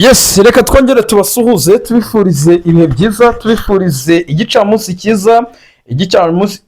Yes, reka twongere tubasuhuze, tubifurize ibihe byiza, tubifurize igicamunsi cyiza, igicamunsi.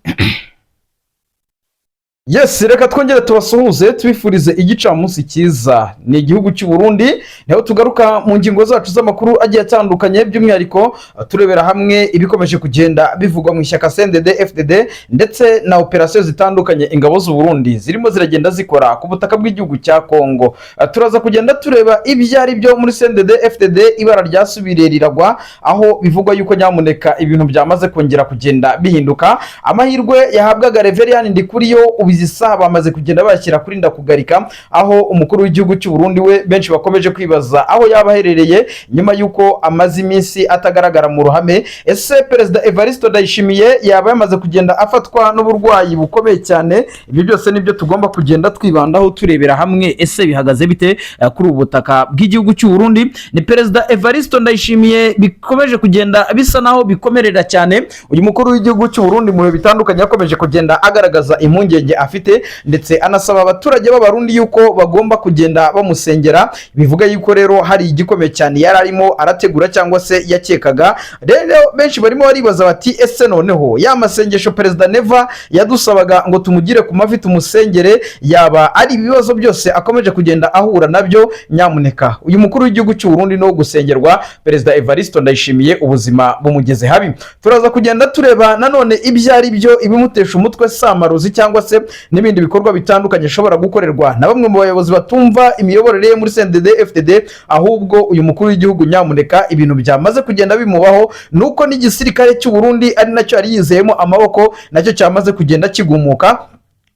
Yes, reka twongere tubasuhuze, tubifurize igicamunsi cyiza. Ni igihugu cy'u Burundi, niho tugaruka mu ngingo zacu z'amakuru agiye atandukanye, by'umwihariko turebera hamwe ibikomeje kugenda bivugwa mu ishyaka CNDD FDD ndetse na operasiyo zitandukanye ingabo z'u Burundi zirimo ziragenda zikora ku butaka bw'igihugu cya Kongo. Turaza kugenda tureba ibyo ari byo muri CNDD FDD, ibara ryasubiriye riragwa, aho bivugwa yuko nyamuneka ibintu byamaze kongera kugenda bihinduka. Amahirwe yahabwaga Reverien Ndikuriyo, ubu izi saha bamaze kugenda bayashyira kuri Ndakugarika, aho umukuru w'igihugu cy'u Burundi we benshi bakomeje kwibaza aho yaba aherereye nyuma y'uko amaze iminsi atagaragara mu ruhame. Ese Perezida Evariste Ndayishimiye yaba yamaze kugenda afatwa n'uburwayi bukomeye cyane? Ibyo byose nibyo tugomba kugenda twibandaho, turebera hamwe ese bihagaze bite kuri ubu butaka bw'igihugu cy'u Burundi. Ni Perezida Evariste Ndayishimiye bikomeje kugenda bisa naho bikomerera cyane. Uyu mukuru w'igihugu cy'u Burundi mu bihe bitandukanye yakomeje kugenda agaragaza impungenge afite, ndetse anasaba abaturage b'Abarundi yuko bagomba kugenda bamusengera. Bivuga yuko rero hari igikomeye cyane yari arimo arategura cyangwa se yakekaga. Rero benshi barimo baribaza bati: "Ese noneho ya masengesho Perezida Neva yadusabaga ngo tumugire ku mavi tumusengere, yaba ari ibibazo byose akomeje kugenda ahura nabyo?" Nyamuneka, uyu mukuru w'igihugu cy'u Burundi no gusengerwa, Perezida Evariste Ndayishimiye ubuzima bumugeze habi. Turaza kugenda tureba nanone ibyo ari byo ibimutesha umutwe, samarozi cyangwa se n'ibindi bikorwa bitandukanye ashobora gukorerwa na bamwe mu bayobozi batumva imiyoborere ye muri CNDD FDD. Ahubwo uyu mukuru w'igihugu nyamuneka ibintu byamaze kugenda bimubaho nuko n'igisirikare cy'u Burundi, ari nacyo yari yizeyemo amaboko, nacyo cyamaze kugenda kigumuka.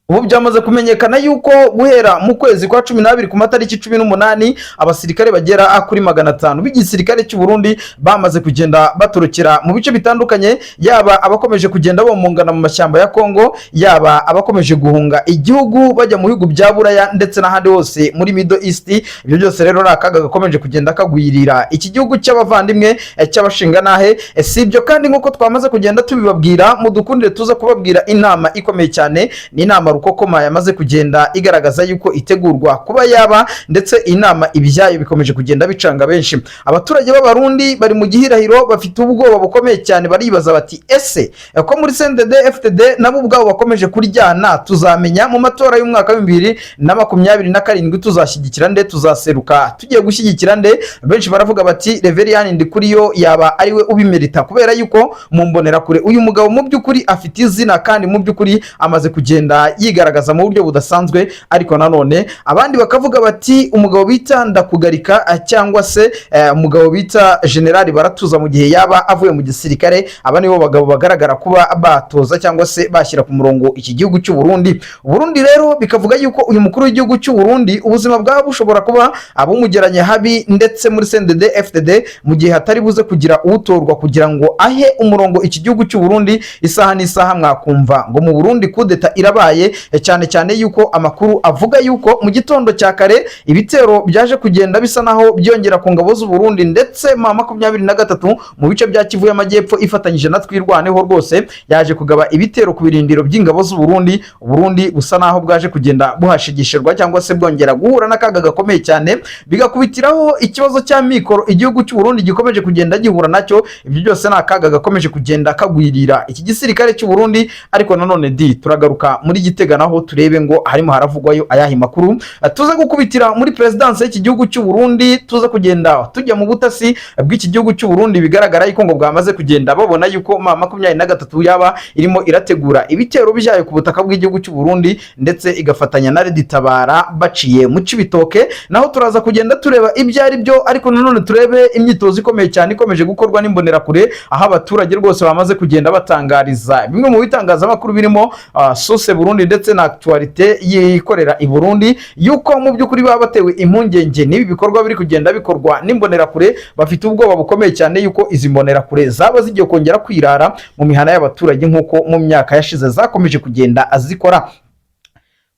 Ubu byamaze kumenyekana yuko guhera mu kwezi kwa 12 ku matariki 18, abasirikare bagera kuri 500 b'igisirikare cy'u Burundi bamaze kugenda batorokera mu bice bitandukanye, yaba abakomeje kugenda bomongana mu mashyamba ya Kongo, yaba abakomeje guhunga igihugu bajya mu bihugu bya Buraya ndetse n'ahandi hose muri Middle East. Ibyo byose rero ni akaga gakomeje kugenda kagwirira iki gihugu cy'abavandimwe, cy'abashingantahe. Si ibyo kandi, nk'uko twamaze kugenda tubibabwira, mudukundire tuza kubabwira inama ikomeye cyane. Ni inama rukokoma yamaze kugenda igaragaza yuko itegurwa kuba yaba, ndetse inama ibyayo bikomeje kugenda bicanga benshi. Abaturage b'Abarundi bari mu gihirahiro, bafite ubwoba bukomeye cyane, baribaza bati: "Ese ko muri CNDD FDD nabo ubwabo bakomeje kuryana, tuzamenya mu matora y'umwaka wa 2027 tuzashyigikira nde? Tuzaseruka tugiye gushyigikira nde?" Benshi baravuga bati: "Reverien Ndikuriyo yaba ariwe ubimerita, kubera yuko mu mbonerakure uyu mugabo mu by'ukuri afite izina, kandi mu by'ukuri amaze kugenda yigaragaza mu buryo budasanzwe." Ariko nanone abandi bakavuga bati: "Umugabo bita Ndakugarika cyangwa se umugabo bita Generali Baratuza, mu gihe yaba avuye mu gisirikare, aba nibo bagabo bagaragara kuba batoza cyangwa se bashyira ku murongo iki gihugu cy'u Burundi." Burundi rero bikavuga yuko uyu mukuru w'igihugu cy'u Burundi ubuzima bwaba bushobora kuba abumugeranye habi, ndetse muri CNDD FDD mu gihe hatari buze kugira utorwa kugira ngo ahe umurongo iki gihugu cy'u Burundi, isaha n'isaha mwakumva ngo mu Burundi kudeta irabaye, cyane cyane yuko amakuru avuga yuko mu gitondo cya kare ibitero byaje kugenda bisa naho byongera ku ngabo z'u Burundi, ndetse M23 mu bice bya Kivu y'Amajyepfo ifatanyije na Twirwaneho rwose yaje kugaba ibitero ku birindiro by'ingabo z'u Burundi. Burundi busa naho bwaje kugenda buhashigishirwa cyangwa se bwongera guhura n'akaga gakomeye cyane, bigakubitiraho ikibazo cya mikoro igihugu cy'u Burundi gikomeje kugenda gihura nacyo. Ibyo byose ni akaga gakomeje kugenda kagwirira iki gisirikare cy'u Burundi. Ariko nanone di turagaruka muri Gitega, naho turebe ngo harimo haravugwayo ayahe makuru. Tuze gukubitira muri perezidansi y'iki gihugu cy'u Burundi, tuze kugenda tujya mu butasi bw'iki gihugu cy'u Burundi. Bigaragara yuko ngo bwamaze kugenda babona yuko M23 yaba irimo irategura ibitero byayo ku butaka bw'igihugu cy'u Burundi, ndetse igafatanya na RED Tabara baciye mu Cibitoke. Naho turaza kugenda tureba ibyo ari byo, ariko nanone turebe imyitozo ikomeye cyane ikomeje gukorwa n'imbonerakure, aho abaturage rwose bamaze kugenda batangariza bimwe mu bitangazamakuru birimo Source Burundi ndetse na Actualité yikorera i Burundi yuko mu by'ukuri baba batewe impungenge n'ibi bikorwa biri kugenda bikorwa n'imbonerakure. Bafite ubwoba bukomeye cyane yuko izi mbonerakure zaba zigiye kongera kwirara mu mihana y'abaturage nk'uko mu myaka yashize zakomeje kugenda azikora.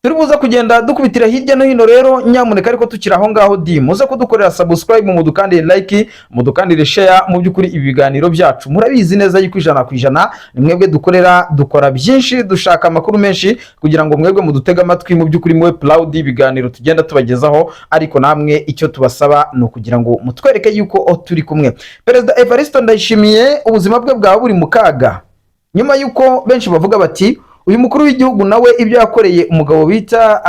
Turi buze kugenda dukubitira hirya no hino rero. Nyamuneka ariko tukiri aho ngaho di, muze kudukorera subscribe, mudukandire like, mudukandire share. Mu by'ukuri ibi biganiro byacu murabizi neza yuko 100% ni mwebwe dukorera. Dukora byinshi, dushaka amakuru menshi kugira ngo mwebwe mudutege amatwi, mu by'ukuri mube proud ibiganiro tugenda tubagezaho. Ariko namwe icyo tubasaba ni ukugira ngo mutwereke yuko turi kumwe. Perezida Evariste Ndayishimiye ubuzima bwe bwaba buri mu kaga, nyuma y'uko benshi bavuga bati uyu mukuru w'igihugu nawe ibyo yakoreye umugabo bita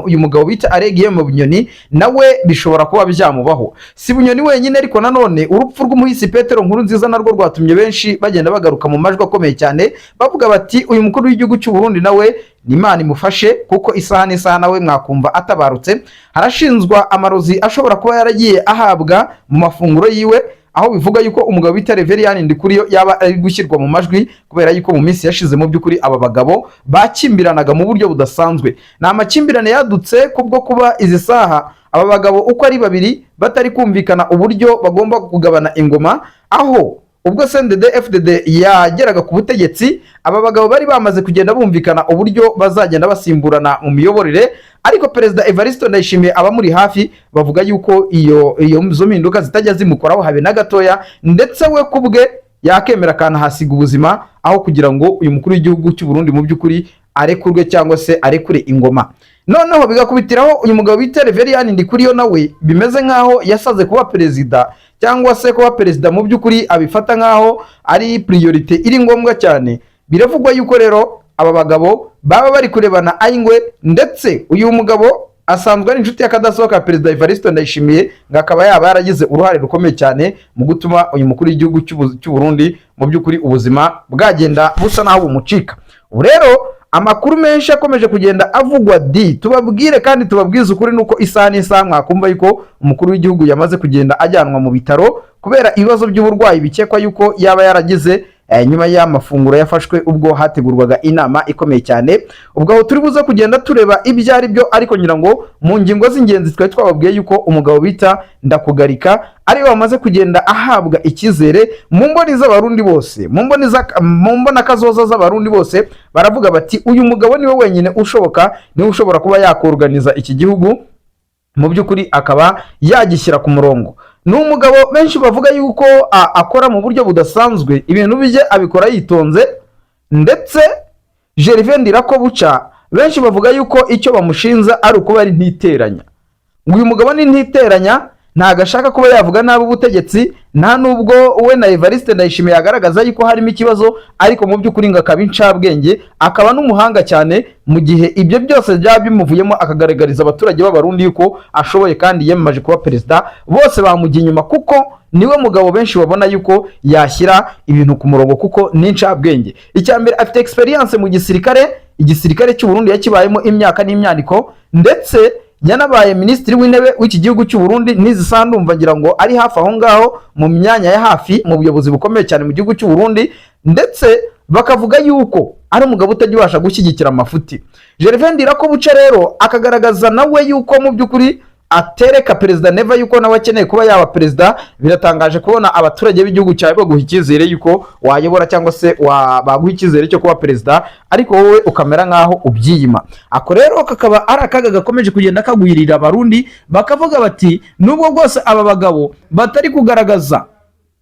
uyu mugabo bita Alain Guillaume Bunyoni nawe bishobora kuba byamubaho. Si Bunyoni wenyine ariko nanone urupfu rw'umuhisi Petero Nkurunziza narwo rwatumye benshi bagenda bagaruka mu majwi akomeye cyane, bavuga bati uyu mukuru w'igihugu cy'u Burundi nawe ni Imana imufashe, kuko isaha n'isaha nawe mwakumva atabarutse. Harashinzwa amarozi ashobora kuba yaragiye ahabwa mu mafunguro yiwe, aho bivuga yuko umugabo bita Reverien Ndikuriyo yaba ari gushyirwa mu majwi, kubera yuko mu minsi yashize mu by'ukuri aba bagabo bakimbiranaga mu buryo budasanzwe. Ni amakimbirane yadutse kubwo kuba izi saha aba bagabo uko ari babiri batari kumvikana uburyo bagomba kugabana ingoma, aho ubwo CNDD FDD yageraga ku butegetsi aba bagabo bari bamaze kugenda bumvikana uburyo bazagenda basimburana mu miyoborere. Ariko Perezida Evariste Ndayishimiye, abamuri hafi bavuga yuko iyo izo mpinduka zitajya zimukoraho habe na gatoya, ndetse we ku bwe yakemera akanahasiga ubuzima aho kugira ngo uyu mukuru w'igihugu cy'u Burundi mu by'ukuri arekurwe cyangwa se arekure ingoma. Noneho bigakubitiraho uyu mugabo bita Reverien Ndikuriyo nawe bimeze nk'aho yasaze kuba perezida, cyangwa se kuba perezida mu by'ukuri abifata nk'aho ari priorité iri ngombwa cyane. Biravugwa yuko rero aba bagabo baba bari kurebana ay'ingwe, ndetse uyu mugabo asanzwe ari inshuti y'akadasohoka ya Perezida Evariste Ndayishimiye, ngo akaba yaba yaragize uruhare rukomeye cyane mu gutuma uyu mukuru w'igihugu cy'u Burundi mu by'ukuri ubuzima bwagenda busa naho bumucika. Ubu rero amakuru menshi akomeje kugenda avugwa di, tubabwire kandi tubabwize ukuri, nuko isaha n'isaha mwakumva yuko umukuru w'igihugu yamaze kugenda ajyanwa mu bitaro kubera ibibazo by'uburwayi bikekwa yuko yaba yaragize nyuma y'amafunguro yafashwe ubwo hategurwaga inama ikomeye cyane. Ubwo aho turi buze kugenda tureba ibyo ari byo, ariko ngira ngo mu ngingo z'ingenzi twari twababwiye yuko umugabo bita Ndakugarika ariwe wamaze kugenda ahabwa icyizere mu mboni z'Abarundi bose, mu mbonakazoza z'Abarundi bose. Baravuga bati uyu mugabo niwe wenyine ushoboka, niwe ushobora kuba yakorganiza iki gihugu, mu by'ukuri akaba yagishyira ku murongo. Ni umugabo benshi bavuga yuko akora mu buryo budasanzwe, ibintu bye abikora yitonze. Ndetse Gervais Ndirakobuca benshi bavuga yuko icyo bamushinza ari ukuba ari ntiteranya, ngo uyu mugabo ni ntiteranya, ntabwo ashaka kuba yavuga nabi ubutegetsi, nta nubwo we na Evariste Ndayishimiye yagaragaza yuko harimo ikibazo, ariko mu by'ukuri ngo akaba incabwenge, akaba n'umuhanga cyane. Mu gihe ibyo byose byaba bimuvuyemo akagaragariza abaturage b'Abarundi yuko ashoboye kandi yiyamamaje kuba perezida, bose bamujya inyuma, kuko niwe mugabo benshi babona yuko yashyira ibintu ku murongo, kuko ni incabwenge. Icya mbere, afite experience mu gisirikare. Igisirikare cy'u Burundi yakibayemo imyaka n'imyaniko, ndetse yanabaye minisitiri w'intebe w'iki gihugu cy'u Burundi. N'izi saha ndumva ngira ngo ari hafi aho ngaho mu myanya ya hafi mu buyobozi bukomeye cyane mu gihugu cy'u Burundi. Ndetse bakavuga yuko ari umugabo utajya ubasha gushyigikira amafuti. Gervais Ndirakobuca rero akagaragaza nawe yuko mu by'ukuri atereka Perezida Neva yuko nawe akeneye kuba yaba perezida. Biratangaje kubona abaturage b'igihugu cyawe baguha icyizere yuko wayobora, cyangwa se baguha icyizere cyo kuba perezida, ariko wowe ukamera nk'aho ubyiyima. Ako rero kakaba ari akaga gakomeje kugenda kagwirira Abarundi, bakavuga bati nubwo bwose aba bagabo batari kugaragaza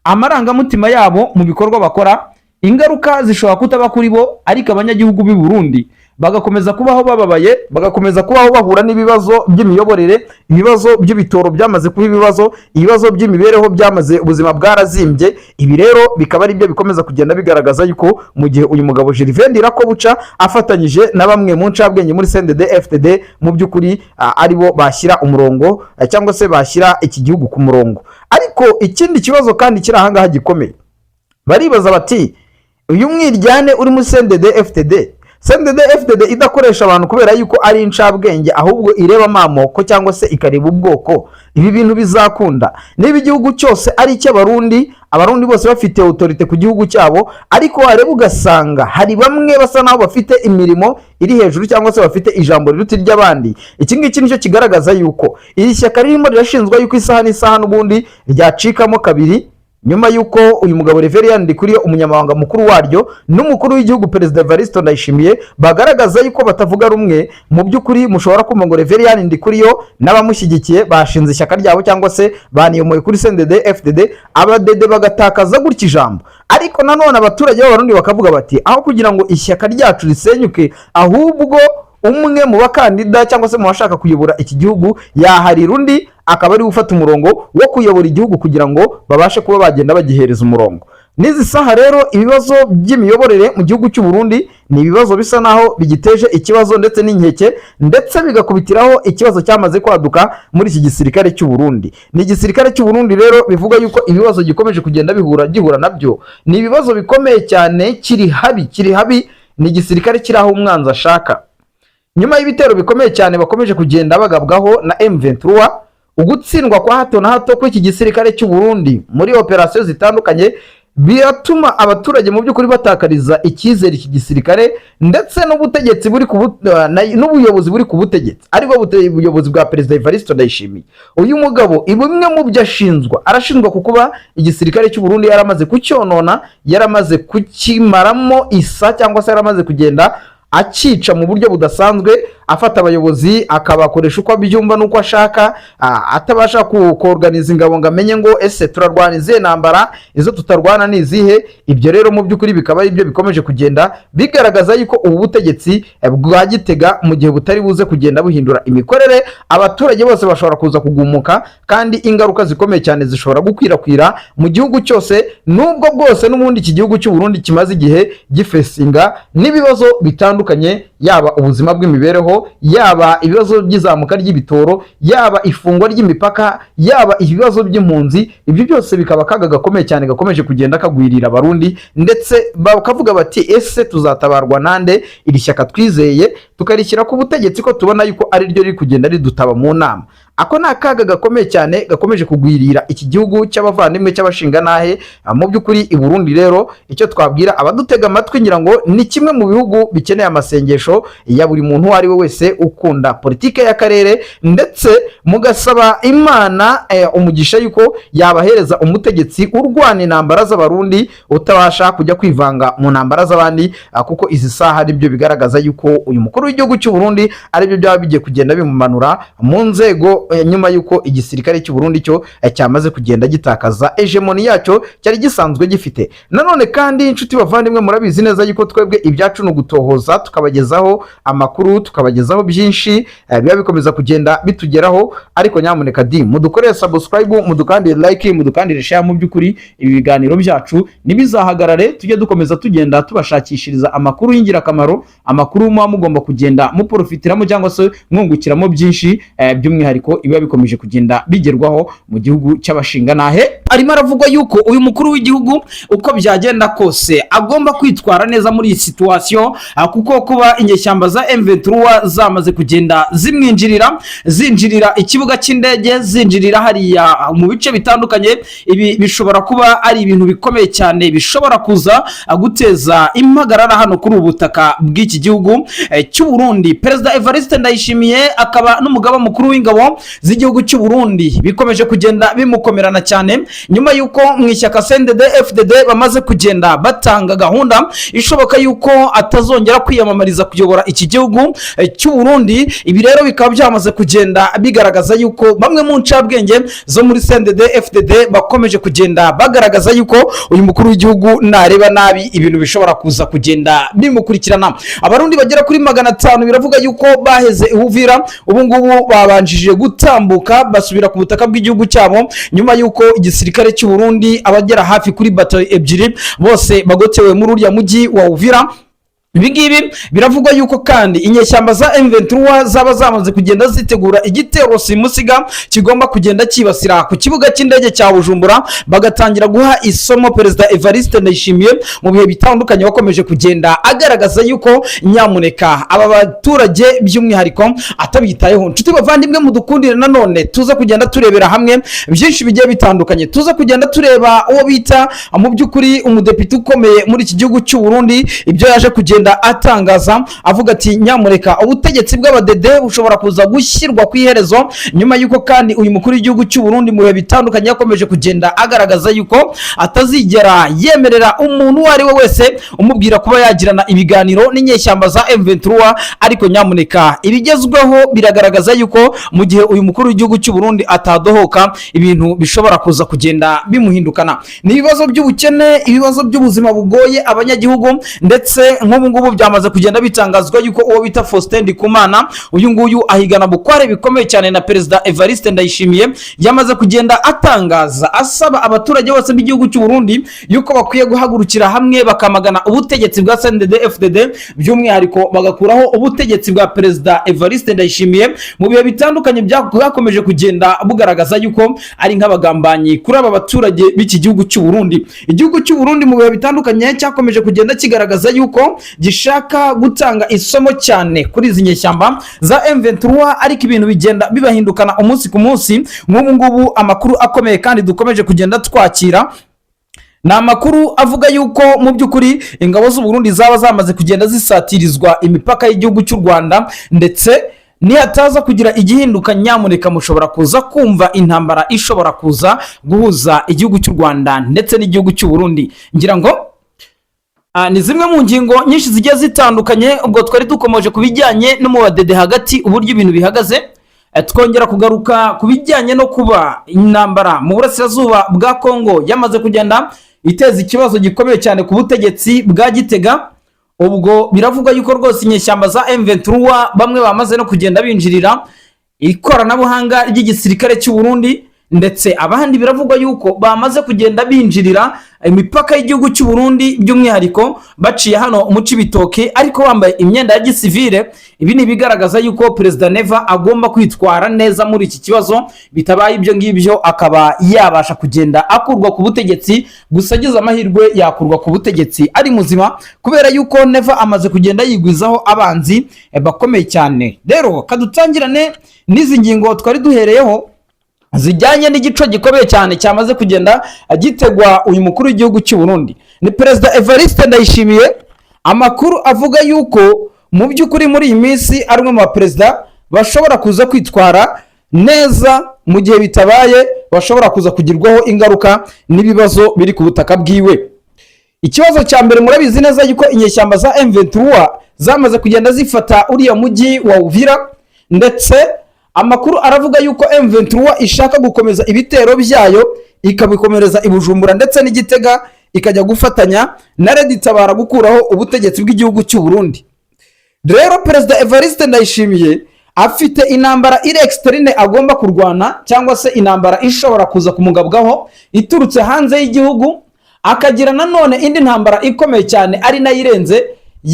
amarangamutima yabo mu bikorwa bakora, ingaruka zishobora kutaba kuri bo, ariko abanyagihugu b'i Burundi bagakomeza kubaho bababaye, bagakomeza kubaho bahura n'ibibazo by'imiyoborere, ibibazo by'ibitoro byamaze kuba ibibazo, ibibazo by'imibereho byamaze, ubuzima bwarazimbye. Ibi rero bikaba ari byo bikomeza kugenda bigaragaza yuko mu gihe uyu mugabo Gervais Ndirakobuca afatanyije na bamwe mu ncabwenge muri CNDD FDD, mu by'ukuri aribo bashyira umurongo cyangwa se bashyira iki gihugu ku murongo. Ariko ikindi kibazo kandi kiri ahangaha gikomeye, baribaza bati uyu mwiryane uri muri CNDD FDD, CNDD FDD idakoresha abantu kubera yuko ari incabwenge, ahubwo ireba amamoko cyangwa se ikareba ubwoko, ibi bintu bizakunda? Niba igihugu cyose ari icy'Abarundi, Abarundi bose bafite autorité ku gihugu cyabo, ariko wareba ugasanga hari bamwe basa naho bafite imirimo iri hejuru cyangwa se bafite ijambo riruta iry'abandi, iki ngiki nicyo kigaragaza yuko iri shyaka ririmo rirashinzwa yuko isaha n'isaha n'ubundi ryacikamo kabiri. Nyuma y'uko uyu mugabo Reverien Ndikuriyo, umunyamabanga mukuru waryo, n'umukuru w'igihugu Perezida Evariste Ndayishimiye bagaragaza yuko batavuga rumwe. Mu by'ukuri mushobora kumva ngo Reverien Ndikuriyo n'abamushyigikiye bashinze ishyaka ryabo cyangwa se baniyomoye kuri CNDD FDD, abadede bagatakaza gutya ijambo. Ariko nanone abaturage b'Abarundi bakavuga bati: "Aho kugira ngo ishyaka ryacu risenyuke, ahubwo umwe mu bakandida cyangwa se mu bashaka kuyobora iki gihugu yaharira undi, akaba ari we ufata umurongo wo kuyobora igihugu kugira ngo babashe kuba bagenda bagihereza umurongo." N'izi saha rero, ibibazo by'imiyoborere mu gihugu cy'u Burundi ni ibibazo bisa naho bigiteje ikibazo ndetse n'inkeke, ndetse bigakubitiraho ikibazo cyamaze kwaduka muri iki gisirikare cy'u Burundi. Ni igisirikare cy'u Burundi rero bivuga yuko ibibazo gikomeje kugenda bihura gihura nabyo ni ibibazo bikomeye cyane. Kiri habi, kiri habi, ni igisirikare kiri aho umwanzi ashaka. Nyuma y'ibitero bikomeye cyane bakomeje kugenda bagabwaho na M23, ugutsindwa kwa hato na hato kw'iki gisirikare cy'u Burundi muri operasiyo zitandukanye biratuma abaturage mu by'ukuri batakariza icyizere iki gisirikare ndetse n'ubutegetsi buri ku n'ubuyobozi buri ku butegetsi, aribwo buyobozi bwa Perezida Evariste Ndayishimiye. Uyu mugabo, bimwe mu byo ashinjwa, arashinjwa ku kuba igisirikare cy'u Burundi yaramaze kucyonona, yaramaze kukimaramo isa, cyangwa se yaramaze kugenda akica mu buryo budasanzwe, afata abayobozi akabakoresha uko abyumva n'uko ashaka, atabasha koruganiza ingabo ngo amenye ngo ese turarwana izihe ntambara, izo tutarwana ni izihe. Ibyo rero mu by'ukuri bikaba ari byo bikomeje kugenda bigaragaza yuko ubu butegetsi bwa Gitega, mu gihe butari buze kugenda buhindura imikorere, abaturage bose bashobora kuza kugumuka, kandi ingaruka zikomeye cyane zishobora gukwirakwira mu gihugu cyose, nubwo bwose n'ubundi iki gihugu cy'u Burundi kimaze igihe gifesinga n'ibibazo bitandukanye, yaba ubuzima bw'imibereho, yaba ibibazo by'izamuka ry'ibitoro, yaba ifungwa ry'imipaka, yaba ibibazo by'impunzi. Ibyo byose bikaba akaga gakomeye cyane gakomeje kugenda kagwirira Abarundi, ndetse bakavuga bati: "Ese tuzatabarwa nande? Iri shyaka twizeye tukarishyira ku butegetsi, ko tubona yuko ari ryo riri kugenda ridutaba mu nama?" Ako ni akaga gakomeye cyane gakomeje kugwirira iki gihugu cy'abavandimwe cy'abashingantahe. Mu by'ukuri i Burundi rero, icyo twabwira abadutega amatwi, ngira ngo ni kimwe mu bihugu bikeneye amasengesho ya buri muntu uwo ari we wese ukunda politike y'akarere, ndetse mugasaba Imana umugisha yuko yabahereza umutegetsi urwana intambara z'Abarundi, utabasha kujya kwivanga mu ntambara z'abandi, kuko izi saha aribyo bigaragaza yuko uyu mukuru w'igihugu cy'u Burundi aribyo byaba bigiye kugenda bimumanura mu nzego, nyuma y'uko igisirikare cy'u Burundi cyo cyamaze kugenda gitakaza hégémonie yacyo cyari gisanzwe gifite. Nanone kandi, inshuti bavandimwe, murabizi neza yuko twebwe ibyacu ni ugutohoza, tukabagezaho amakuru, tukabagezaho byinshi biba bikomeza kugenda bitugeraho. Ariko nyamuneka di mudukorere subscribe, mudukandire like, mudukandire share. Mu by'ukuri ibi biganiro byacu ntibizahagarare, tujye dukomeza tugenda tubashakishiriza amakuru y'ingirakamaro, amakuru muba mugomba kugenda muprofitiramo cyangwa se mwungukiramo byinshi, by'umwihariko ibiba bikomeje kugenda bigerwaho mu gihugu cy'abashingantahe. Arimo aravugwa yuko uyu mukuru w'igihugu, uko byagenda kose, agomba kwitwara neza muri iyi situation, kuko kuba inyeshyamba za M23 zamaze kugenda zimwinjirira, zinjirira ikibuga cy'indege, zinjirira hariya mu bice bitandukanye, ibi bishobora kuba ari ibintu bikomeye cyane bishobora kuza guteza impagarara hano kuri ubu butaka bw'iki gihugu cy'u Burundi. Perezida Evariste Ndayishimiye, akaba n'umugaba mukuru w'ingabo z'igihugu cy'u Burundi, bikomeje kugenda bimukomerana cyane nyuma y'uko mu ishyaka CNDD FDD bamaze kugenda batanga gahunda ishoboka y'uko atazongera kwiyamamariza kuyobora iki gihugu cy'u Burundi. Ibi rero bikaba byamaze kugenda bigaragaza yuko bamwe mu ncabwenge zo muri CNDD FDD bakomeje kugenda bagaragaza yuko uyu mukuru w'igihugu nareba nabi ibintu bishobora kuza kugenda bimukurikirana. Abarundi bagera kuri 500 biravuga yuko baheze i Uvira, ubu ngubu babanjije gutambuka basubira ku butaka bw'igihugu cyabo, nyuma y'uko igisirikare cy'u Burundi abagera hafi kuri bato 2 bose bagotewe muri uriya mujyi wa Uvira. Ibi ngibi biravugwa yuko kandi inyeshyamba za M23 zaba zamaze kugenda zitegura igitero simusiga kigomba kugenda cyibasira ku kibuga cy'indege cya Bujumbura, bagatangira guha isomo Perezida Evariste Ndayishimiye mu bihe bitandukanye wakomeje kugenda agaragaza yuko nyamuneka aba baturage by'umwihariko atabitayeho. Inshuti bavandimwe, mudukundire nanone tuza kugenda turebera hamwe byinshi bigiye bitandukanye, tuza kugenda tureba uwo bita mu by'ukuri umudepite ukomeye muri iki gihugu cy'u Burundi, ibyo yaje kugenda kugenda atangaza avuga ati nyamureka ubutegetsi bw'abadede bushobora kuza gushyirwa ku iherezo, nyuma y'uko kandi uyu mukuru w'igihugu cy'u Burundi mu bihe bitandukanye yakomeje kugenda agaragaza yuko atazigera yemerera umuntu uwo ari we wese umubwira kuba yagirana ibiganiro n'inyeshyamba za M23. Ariko nyamuneka, ibigezweho biragaragaza yuko mu gihe uyu mukuru w'igihugu cy'u Burundi atadohoka, ibintu bishobora kuza kugenda bimuhindukana. Ni ibibazo by'ubukene, ibibazo by'ubuzima bugoye abanyagihugu, ndetse nk'ubu ngubu byamaze kugenda bitangazwa yuko uwo bita Faustin Ndikumana, uyu nguyu ahigana bukware bikomeye cyane na Perezida Evariste Ndayishimiye, yamaze kugenda atangaza asaba abaturage bose b'igihugu cy'u Burundi yuko bakwiye guhagurukira hamwe bakamagana ubutegetsi bwa CNDD FDD, by'umwihariko bagakuraho ubutegetsi bwa Perezida Evariste Ndayishimiye. Mu bihe bitandukanye bwakomeje kugenda bugaragaza yuko ari nk'abagambanyi kuri aba baturage b'iki gihugu cy'u Burundi. Igihugu cy'u Burundi mu bihe bitandukanye cyakomeje kugenda kigaragaza yuko gishaka gutanga isomo cyane kuri izi nyeshyamba za M23, ariko ibintu bigenda bibahindukana umunsi ku munsi. Nk'ubu ngubu amakuru akomeye kandi dukomeje kugenda twakira ni amakuru avuga yuko mu by'ukuri ingabo z'u Burundi zaba zamaze kugenda zisatirizwa imipaka y'igihugu cy'u Rwanda, ndetse nihataza kugira igihinduka, nyamuneka mushobora kuza kumva intambara ishobora kuza guhuza igihugu cy'u Rwanda ndetse n'igihugu cy'u Burundi. Ngira ngo ni zimwe mu ngingo nyinshi zigiye zitandukanye. Ubwo twari dukomeje ku bijyanye no mu badede hagati uburyo ibintu bihagaze. Twongera kugaruka ku bijyanye no kuba intambara mu burasirazuba bwa Kongo yamaze kugenda iteza ikibazo gikomeye cyane ku butegetsi bwa Gitega. Ubwo biravugwa yuko rwose inyeshyamba za M23 bamwe bamaze no kugenda binjirira ikoranabuhanga ry'igisirikare cy'u Burundi, ndetse abandi biravugwa yuko bamaze kugenda binjirira imipaka y'igihugu cy'u Burundi, by'umwihariko baciye hano mu Cibitoke ariko bambaye imyenda ya gisivile. Ibi ni ibigaragaza yuko Perezida Neva agomba kwitwara neza muri iki kibazo, bitabaye ibyo ngibyo akaba yabasha kugenda akurwa ku butegetsi. Gusa agize amahirwe yakurwa ku butegetsi ari muzima, kubera yuko Neva amaze kugenda yigwizaho abanzi bakomeye cyane. Rero kadutangirane n'izi ngingo twari duhereyeho zijyanye n'igico gikomeye cyane cyamaze kugenda gitegwa uyu mukuru w'igihugu cy'u Burundi, ni Perezida Evariste Ndayishimiye. Amakuru avuga yuko mu by'ukuri muri iyi minsi ari umwe mu baperezida bashobora kuza kwitwara neza, mu gihe bitabaye bashobora kuza kugirwaho ingaruka n'ibibazo biri ku butaka bwiwe. Ikibazo cya mbere, murabizi neza yuko inyeshyamba za M23 zamaze kugenda zifata uriya mujyi wa Uvira, ndetse amakuru aravuga yuko M23 ishaka gukomeza ibitero byayo ikabikomereza i Bujumbura ndetse n'Igitega, ikajya gufatanya na Red Tabara gukuraho ubutegetsi bw'igihugu cy'u Burundi. Rero Perezida Evariste Ndayishimiye afite intambara iri externe agomba kurwana, cyangwa se intambara ishobora kuza kumugabwaho iturutse hanze y'igihugu, akagira nanone indi ntambara ikomeye cyane ari nayo irenze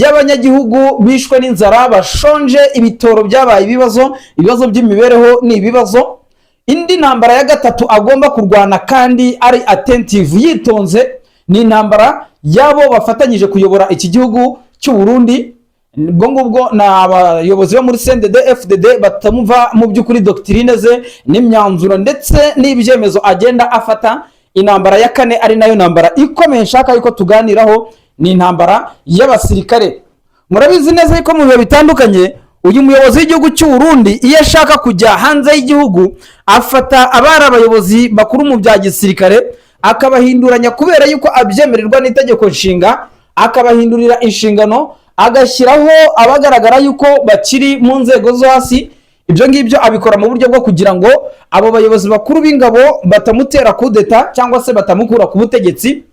y'abanyagihugu bishwe n'inzara, bashonje, ibitoro byabaye ibibazo, ibibazo by'imibereho ni ibibazo. Indi ntambara ya gatatu agomba kurwana kandi ari attentive, yitonze, ni intambara y'abo bafatanyije kuyobora iki gihugu cy'u Burundi. Ubwo ngubwo ni abayobozi bo muri CNDD FDD batamumva mu by'ukuri doctrine ze n'imyanzuro ndetse n'ibyemezo agenda afata. Intambara ya kane, ari nayo ntambara ikomeye nshaka yuko tuganiraho, ni intambara y'abasirikare. Murabizi neza yuko mu bihe bitandukanye uyu muyobozi w'igihugu cy'u Burundi iyo ashaka kujya hanze y'igihugu afata abari abayobozi bakuru mu bya gisirikare akabahinduranya, kubera yuko abyemererwa n'itegeko nshinga, akabahindurira inshingano, agashyiraho abagaragara yuko bakiri mu nzego zo hasi. Ibyo ngibyo abikora mu buryo bwo kugira ngo abo bayobozi bakuru b'ingabo batamutera kudeta cyangwa se batamukura ku butegetsi.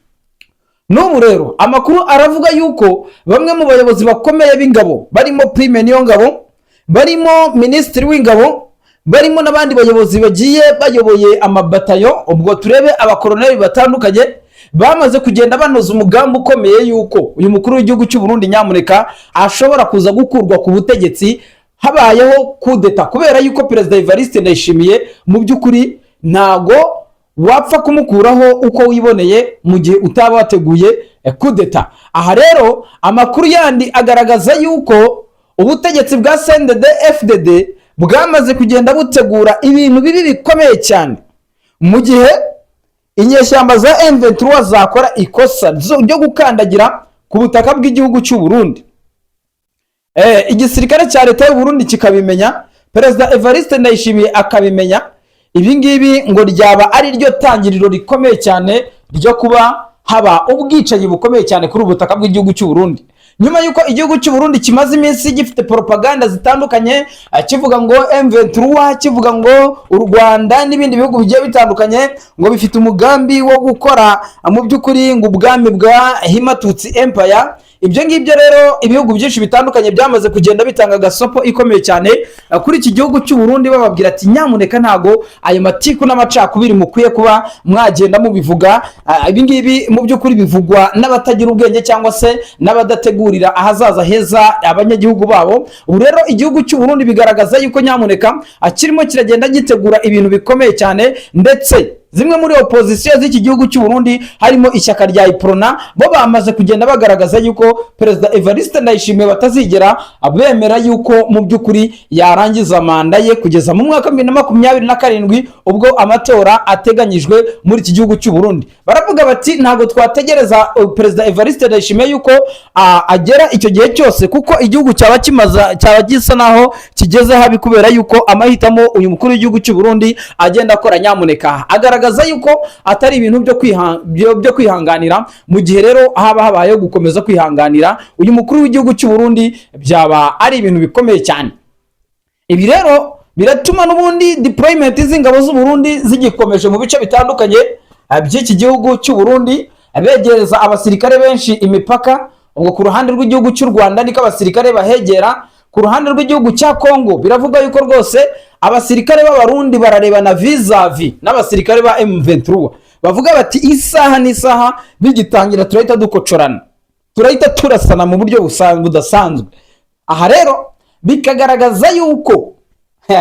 N'ubu rero amakuru aravuga yuko bamwe mu bayobozi bakomeye b'ingabo, barimo Prime Niyongabo, barimo Minisitiri w'ingabo, barimo n'abandi bayobozi bagiye bayoboye amabatayo, ubwo turebe abakoroneri batandukanye, bamaze kugenda banoza umugambi ukomeye yuko uyu mukuru w'igihugu cy'u Burundi nyamuneka ashobora kuza gukurwa ku butegetsi habayeho kudeta, kubera yuko Perezida Evariste Ndayishimiye mu by'ukuri ntago wapfa kumukuraho uko wiboneye mu gihe utaba wateguye kudeta. Aha rero amakuru yandi agaragaza yuko ubutegetsi bwa CNDD FDD bwamaze kugenda butegura ibintu bibi bikomeye cyane mu gihe inyeshyamba za M23 zakora ikosa ryo gukandagira ku butaka bw'igihugu cy'u Burundi. Igisirikare cya leta y'u Burundi kikabimenya, Perezida Evariste Ndayishimiye akabimenya, ibi ngibi ngo ryaba ari ryo tangiriro rikomeye cyane ryo kuba haba ubwicanyi bukomeye cyane kuri ubu butaka bw'igihugu cy'u Burundi, nyuma y'uko igihugu cy'u Burundi kimaze iminsi gifite propaganda zitandukanye, kivuga ngo M23, kivuga ngo u Rwanda n'ibindi bihugu bigiye bitandukanye ngo bifite umugambi wo gukora mu by'ukuri ngo ubwami bwa Hima-Tutsi Empire. Ibyo ngibyo rero, ibihugu byinshi bitandukanye byamaze kugenda bitanga agasopo ikomeye cyane kuri iki gihugu cy'u Burundi, bababwira ati: "Nyamuneka, ntago ayo matiku n'amacakubiri mukwiye kuba mwagenda mubivuga." Ibi ngibi mu by'ukuri bivugwa n'abatagira ubwenge cyangwa se n'abadategurira ahazaza heza abanyagihugu babo. Ubu rero igihugu cy'u Burundi bigaragaza yuko nyamuneka kirimo kiragenda gitegura ibintu bikomeye cyane, ndetse zimwe muri opozisiyo z'iki gihugu cy'u Burundi, harimo ishyaka rya Uprona, bo bamaze kugenda bagaragaza yuko Perezida Evariste Ndayishimiye batazigera bemera yuko mu by'ukuri yarangiza manda ye kugeza mu mwaka wa 2027, ubwo amatora ateganyijwe muri iki gihugu cy'u Burundi. Baravuga bati: "Ntabwo twategereza Perezida Evariste Ndayishimiye yuko agera icyo gihe cyose, kuko igihugu cyaba kimaza cyaba gisa naho kigeze habi, kubera yuko amahitamo uyu mukuru w'igihugu cy'u Burundi agenda akora, nyamuneka agaragaza yuko atari ibintu byo kwihanganira." Mu gihe rero haba habayeho gukomeza kwihanganira uyu mukuru w'igihugu cy'u Burundi, byaba ari ibintu bikomeye cyane. Ibi rero biratuma n'ubundi deployment z'ingabo z'u Burundi zigikomeje mu bice bitandukanye by'iki gihugu cy'u Burundi, begereza abasirikare benshi imipaka. Ubwo ku ruhande rw'igihugu cy'u Rwanda niko abasirikare bahegera. Ku ruhande rw'igihugu cya Kongo biravuga yuko rwose abasirikare b'Abarundi bararebana vis-à-vis n'abasirikare ba M23, bavuga bati: "Isaha n'isaha bigitangira turahita dukocorana, turahita turasana mu buryo budasanzwe." Aha rero bikagaragaza yuko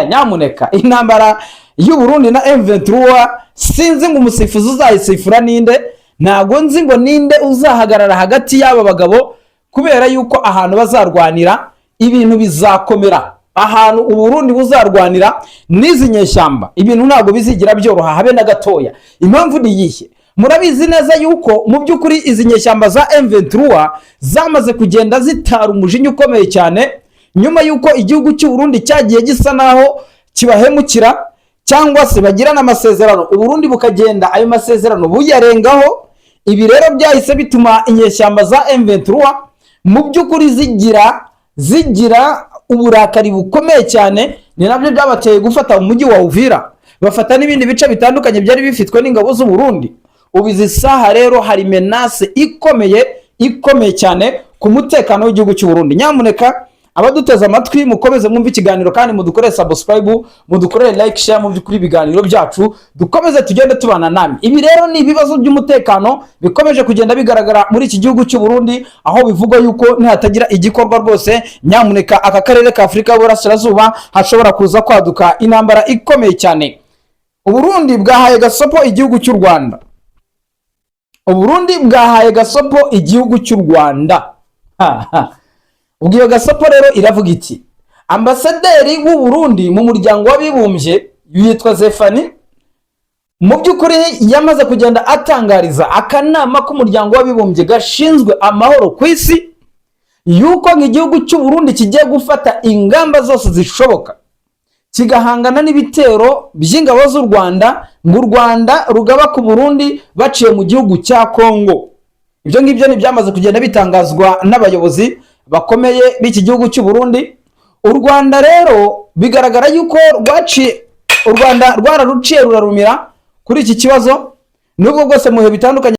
nyamuneka intambara y'u Burundi na M23, sinzi ngo umusifuzi uzayisifura ninde, ntabwo nzi ngo ninde uzahagarara hagati y'aba bagabo, kubera yuko ahantu bazarwanira ibintu bizakomera. Ahantu Uburundi buzarwanira n'izi nyeshyamba, ibintu ntabwo bizigira byoroha habe na gatoya. Impamvu ni iyihe? Murabizi neza yuko mu by'ukuri izi nyeshyamba za M23 zamaze kugenda zitara umujinya ukomeye cyane, nyuma y'uko igihugu cy'u Burundi cyagiye gisa naho kibahemukira, cyangwa se bagirana amasezerano, Uburundi bukagenda ayo masezerano buyarengaho. Ibi rero byahise bituma inyeshyamba za M23 mu by'ukuri zigira uburakari bukomeye cyane. Ni nabyo byabateye gufata umujyi wa Uvira, bafata n'ibindi bice bitandukanye byari bifitwe n'ingabo z'u Burundi. Ubu izi saha rero hari menace ikomeye, ikomeye cyane ku mutekano w'igihugu cy'u Burundi. Nyamuneka abaduteze amatwi, mukomeze mwumve ikiganiro kandi mudukorere subscribe, mudukorere like, share. Mu by'ukuri ibiganiro byacu dukomeze tugende tubana namwe. Ibi rero ni ibibazo by'umutekano bikomeje kugenda bigaragara muri iki gihugu cy'u Burundi, aho bivugwa yuko nihatagira igikorwa rwose, nyamuneka aka karere ka Afurika y'Uburasirazuba hashobora kuza kwaduka intambara ikomeye cyane. Uburundi bwahaye gasopo igihugu cy'u Rwanda. Uburundi bwahaye gasopo igihugu cy'u Rwanda. Ubwo iyo gasopo rero iravuga iti: Ambasaderi w'u Burundi mu Muryango w'Abibumbye yitwa Zefani, mu by'ukuri yamaze kugenda atangariza akanama k'Umuryango w'Abibumbye gashinzwe amahoro ku isi yuko nk'igihugu cy'u Burundi kigiye gufata ingamba zose zishoboka kigahangana n'ibitero by'ingabo z'u Rwanda, ngo u Rwanda rugaba ku Burundi baciye mu gihugu cya Kongo. Ibyo ngibyo ni byamaze kugenda bitangazwa n'abayobozi bakomeye b'iki gihugu cy'u Burundi. U Rwanda rero bigaragara yuko rwaciye, u Rwanda rwararuciye rurarumira kuri iki kibazo, nubwo bwose mu bihe bitandukanye.